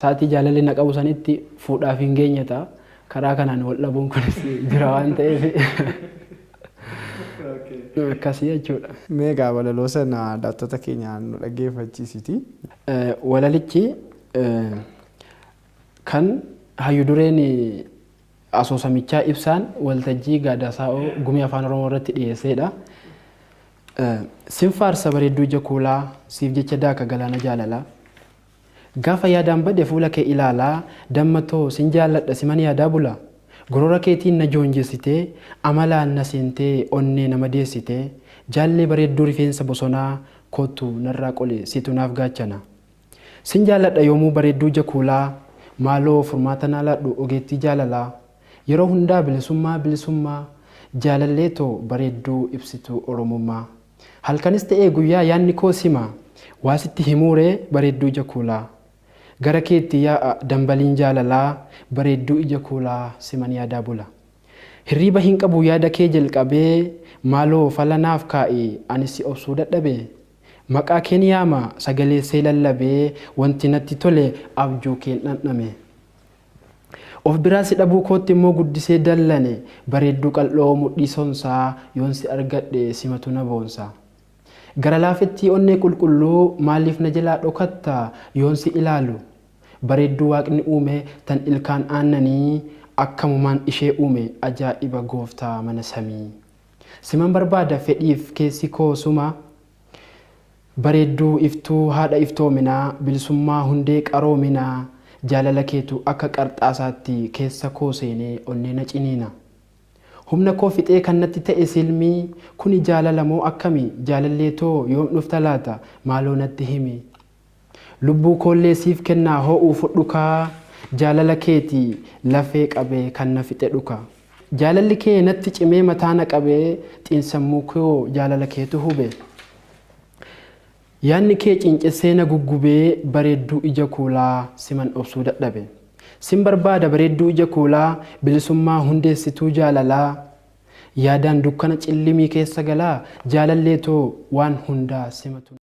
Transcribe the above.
Sa'aatii jaalalli na qabu sanitti fuudhaaf hin geenye ta'a. Karaa kanaan wal dhabuun kunis jira waan ta'eef akkasii jechuudha. Mee egaa walaloo sana daawwattoota keenya nu dhaggeeffachiisiti. Walalichi kan hayyu dureen asoosamichaa Ibsaan waltajjii Gaadaasaa'oo Gumii Afaan Oromoo irratti dhiyeesseedha. Sin faarsa bareedduu ija kuulaa, siif jecha daaka galaana jaalalaa. Gaafa yaadaan bade fuula kee ilaalaa, damma too sin jaalladha siman yaadaa bula. Gorora keetiin na joonjessitee, amalaan na seentee onnee na madeessitee, jaallee bareedduu rifeensa bosonaa, koottu narraa qoli situ naaf gaachana. Sin jaalladha yoomuu bareedduu ija kuulaa, maaloo furmaata naa laadhu ogeettii jaalalaa. Yeroo hundaa bilisummaa bilisummaa, jaalallee too bareedduu ibsituu Oromummaa. Halkanis ta'ee guyyaa yaadni koo sima, waa sitti himuuree bareedduu ija kuulaa. Gara keetti yaa'a dambaliin jaalalaa, bareedduu ija kuulaa siman yaadaa bula. Hirriiba hin qabu yaada kee jalqabee, maaloo fala naaf kaa'i ani si obsuu dadhabee. Maqaa keen yaama sagaleessee lallabee, wanti natti tole abjuu keen dhandhame. Of biraa si dhabuu kootti immoo guddisee dallane, bareedduu qal'oo mudhii sonsaa, yoon si argadhe simatu na boonsa. Gara laafettii onnee qulqulluu, maaliif na jalaa dhokatta yoon si ilaalu? Bareedduu waaqni uume tan ilkaan aannanii, akkamumaan ishee uume ajaa'iba gooftaa mana samii. Siman barbaada fedhiif keessi koo suma, Bareedduu iftuu haadha iftoominaa, bilisummaa hundee qaroominaa, jaalala keetu akka qarxaasaatti keessa koo seenee onnee na ciniina. Humna koo fixee kan natti ta'e silmii, kuni jaalala moo akkami, jaalallee too yoom dhufta laata, maaloo natti himi. Lubbuu koollee siif kennaa hoo'uu fudhu kaa, jaalala keeti lafee qabee kan na fixe dhuka. Jaalalli kee natti cimee mataa na qabee, xiinsammuu koo jaalala keetu hube. Yaadni kee ciincessee na guggubee, bareedduu ija kuulaa siman obsuu dadhabe. Sin barbaada bareedduu ija kuulaa, bilisummaa hundeessituu jaalalaa. Yaadaan dukkana cillimii keessa galaa, jaalallee too waan hundaa simatu.